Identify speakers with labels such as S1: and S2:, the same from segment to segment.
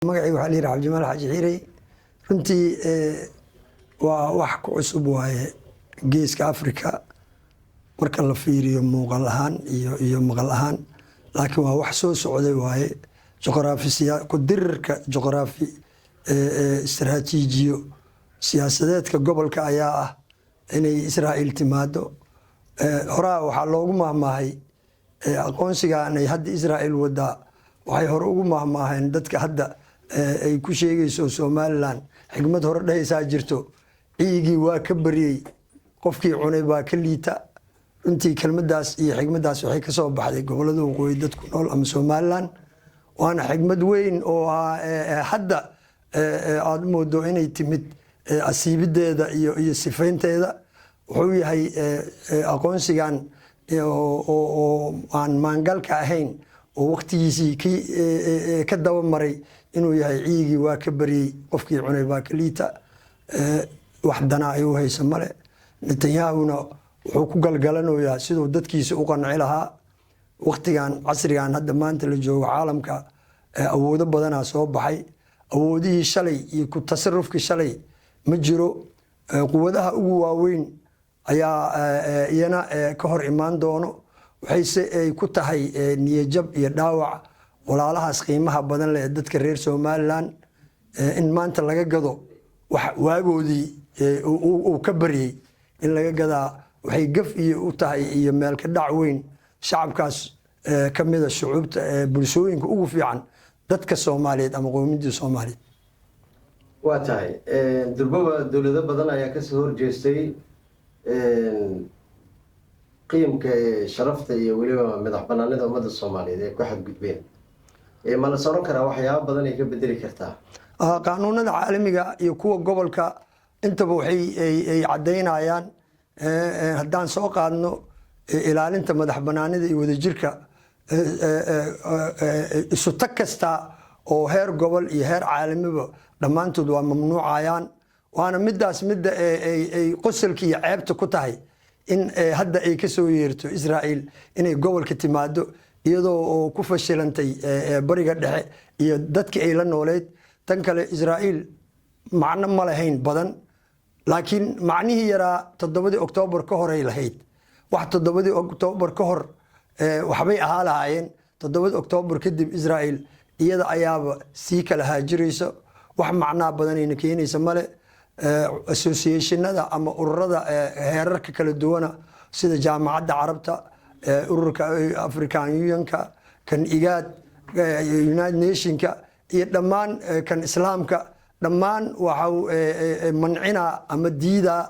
S1: Magacayga waxaa la yidhaha Cabdimaal Xaaji Xiirey. Runtii waa wax ku cusub waaye Geeska Africa marka la fiiriyo muuqal ahaan iyo maqal ahaan, laakiin waa wax soo socday waaye. Juqraafi ku dirirka juqraafi, istaraatiijiyo siyaasadeedka gobolka ayaa ah inay Israa'iil timaado. Horaa waxaa loogu mahmaahay aqoonsigan ay hadda Israa'iil wadaa. Waxay hore ugu mahmaaheen dadka hadda ay ku sheegayso Somaliland, xikmad hore dhehaysaa jirto: "Ciigii waa ka baryey, qofkii cunay baa ka liita." Runtii kelmadaas iyo xikmaddaas waxay kasoo baxday gobolada waqooyi dadku nool ama Somaliland, waana xikmad weyn oo hadda aada moodo inay timid asiibideeda iyo sifaynteeda. Wuxuu yahay aqoonsigan oo aan maangalka ahayn oo waqtigiisii ka daba maray inuu yahay "ciigii waa ka baryey, qofkii cunay baa ka liita." Wax danaa ay u haysa male. Netanyahuna wuxuu ku galgalanayaa siduu dadkiisa u qanci lahaa. Waqtigan casrigan hadda maanta la joogo, caalamka awoodo badanaa soo baxay. Awoodihii shalay iyo ku tasarufkii shalay ma jiro. Quwadaha ugu waaweyn ayaa iyana ka hor imaan doono. Waxayse ay ku tahay niyajab iyo dhaawac walaalahaas qiimaha badan leh dadka reer Somaliland in maanta laga gado wax waagoodii uu ka baryey in laga gadaa. Waxay gaf iyo u tahay iyo meelka dhac weyn shacabkaas ka mida shucuubta bulshooyinka ugu fiican dadka Soomaaliyeed ama qowmiyadda Soomaaliyeed.
S2: Waa tahay, durbaba dowlado badan ayaa kasoo horjeestay qiimka sharafta iyo weliba madax banaanida ummadda Soomaaliyeed ee ku xadgudbeen. Ma la soron karaa waxyaabo badan ay ka bedeli kartaa?
S1: Qaanuunada caalamiga iyo kuwa gobolka intaba waxay ay caddaynayaan, haddaan soo qaadno ilaalinta madax banaanida iyo wadajirka, isu tag kasta oo heer gobol iyo heer caalamiba dhammaantood waa mamnuucayaan. Waana midaas midda ay qosolka iyo ceebta ku tahay in hadda ay ka soo yeerto Israa'iil inay gobolka timaado, iyadoo oo ku fashilantay Bariga Dhexe iyo dadkii ay la nooleyd. Tan kale, Israa'iil macno ma lahayn badan, laakiin macnihii yaraa 7-dii Oktoobar ka horay lahayd. Wax 7-dii Oktoobar ka hor waxbay ahaa lahaayeen. 7-dii Oktoobar kadib Israa'iil iyada ayaaba sii kala haajirayso, wax macnaa badanayna keenaysa male. Associationada ama ururada heerarka kala duwana sida Jaamacadda Carabta, ururka African Unionka, kan IGAD, United Nationka iyo dhammaan kan Islaamka, dhammaan waxau mancinaa ama diidaa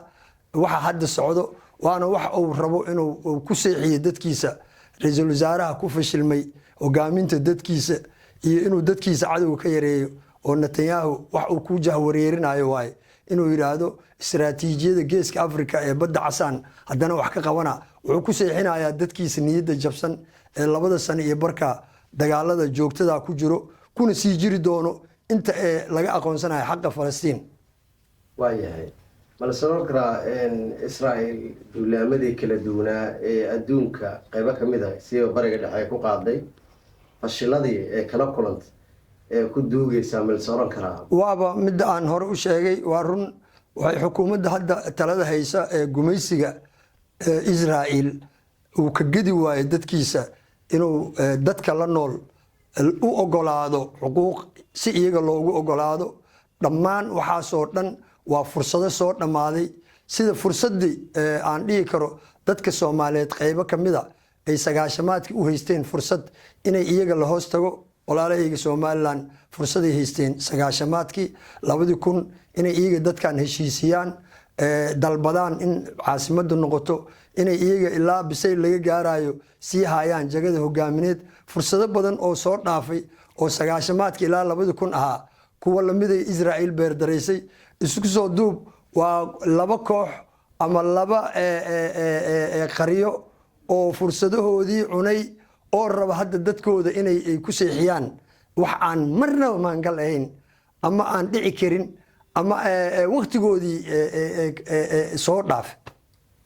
S1: waxa hadda socdo. Waana wax uu rabo inuu ku seexiyo dadkiisa. Ra-iisul wasaaraha ku fashilmay hogaaminta dadkiisa iyo inuu dadkiisa cadowga ka yareeyo oo Netanyahu wax uu ku jahwareerinayo waaye inuu yidhaahdo istaraatiijiyada Geeska Africa ee badda casaan haddana wax ka qabana. Wuxuu ku seexinayaa dadkiisa niyadda jabsan ee 2-da sano iyo barka dagaalada joogtada ku jiro, kuna sii jiri doono inta ee laga aqoonsanayo xaqa Falastiin.
S2: Waayahay, ma la soron karaa Israel duulaamadii kala duwanaa ee adduunka qeybo kamid a siba Bariga Dhexe ay ku qaaday, fashiladii ee kala kulantay ee ku duugeysaa, ma la soron karaa?
S1: Waaba midda aan hore u sheegay. Waa run, waxay xukuumadda hadda talada haysa ee gumaysiga Israa'iil uu ka gedi waayo dadkiisa inuu dadka la nool u ogolaado xuquuq si iyaga loogu ogolaado. Dhammaan waxaasoo dhan waa fursado soo dhammaaday, sida fursaddii aan dhihi karo dadka Soomaaliyeed qaybo ka mida ay sagaashamaadkii u haysteen fursad inay iyaga la hoos tago. Walaalahayga Somaliland fursaday haysteen sagaashamaadkii, 2000, inay iyaga dadkan heshiisiyaan, dalbadaan in caasimaddu noqoto, inay iyaga ilaa bisayl laga gaarayo sii haayaan jagada hogaamineed. Fursado badan oo soo dhaafay oo sagaashamaadkii ilaa 2000 ahaa, kuwa lamiday Israa'iil beerdaraysay. Isku soo duub, waa laba koox ama laba qaryo oo fursadahoodii cunay oo raba hadda dadkooda inay ku seexiyaan wax aan marnaba maangal ahayn ama aan dhici karin ama waktigoodii soo dhaaf.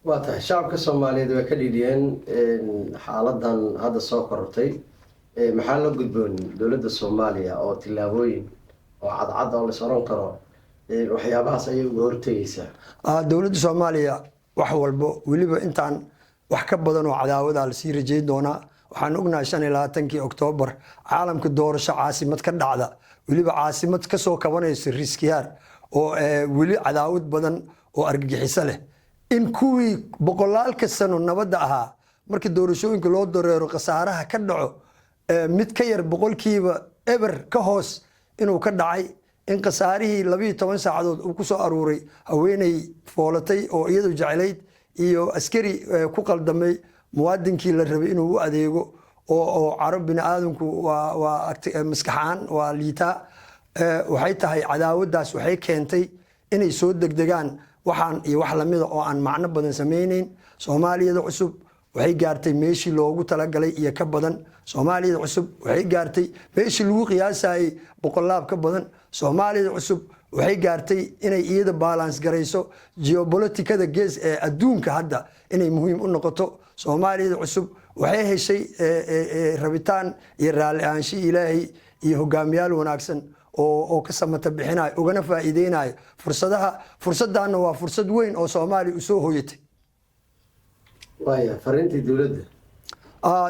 S2: Waa tahay, shacabka Soomaaliyeed way ka dhiidhiyeen xaaladan hadda soo korortay. Maxaa la gudboon dowladda Soomaaliya oo tillaabooyin Oo cadcad oo lais oran karo waxyaabahaas ayay uga hortegaysaa?
S1: Dowladda Soomaaliya wax walbo, weliba intaan wax ka badan oo cadaawadaa lasii rajayn doonaa. Waxaan ognahay 25-kii Oktoobar caalamka doorasho caasimad ka dhacda, weliba caasimad ka soo kabanaysa riskiyaar oo weli cadaawad badan oo argagixiso leh, in kuwii boqolaalka sano nabadda ahaa marka doorashooyinka loo dareero khasaaraha ka dhaco mid ka yar 0% ka hoos inuu ka dhacay, in khasaarihii 12 saacadood uu ku soo aruuray haweeney foolatay oo iyadu jeclayd iyo askari ku qaldamay muwaadinkii la rabay inuu u adeego oo caro bini aadamku waa maskaxaan waa liitaa. Waxay tahay cadaawaddaas waxay keentay inay soo degdegaan waxaan iyo wax lamida oo aan macno badan samaynayn. Soomaaliyada cusub waxay gaartay meeshii loogu talagalay iyo ka badan. Soomaaliyada cusub waxay gaartay meeshii lagu qiyaasayay boqolaab ka badan. Soomaaliyada cusub waxay gaartay inay iyada balance garayso geopoliticada gees ee adduunka hadda, inay muhiim u noqoto. Soomaaliyada cusub waxay heshay rabitaan iyo raalli ahaanshihi Ilaahay iyo hogaamiyaal wanaagsan oo ka samata bixinayo ugana faa'iideynayo fursadaha. Fursaddaanna waa fursad weyn oo Soomaaliya usoo hoyatay.
S2: Waaya, fariintii dowladda?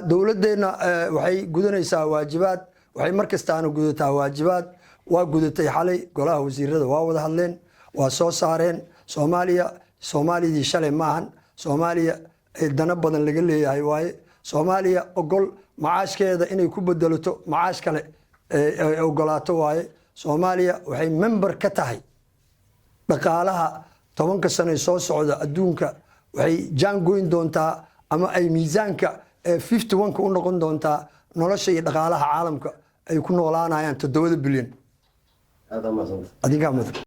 S1: Dowladdeenna waxay gudanaysaa waajibaad, waxay mar kastaana gudataa waajibaad. Waa gudatay xalay, golaha wasiirada waa wada hadleen, waa soo saareen. Soomaaliya Soomaaliyadii shalay maahan. Soomaaliya dano badan laga leeyahay waaye. Soomaaliya ogol macaashkeeda inay ku bedelato macaash kale ay ogolaato waaye. Soomaaliya waxay member ka tahay dhaqaalaha 10-ka sano soo socda adduunka. Waxay jaangoyn doontaa ama ay miisaanka 51-ka u noqon doontaa nolosha iyo dhaqaalaha caalamka ay ku noolaanayaan 7 bilyan.
S2: Aada mahadsanta.
S1: Adinkaa mudan.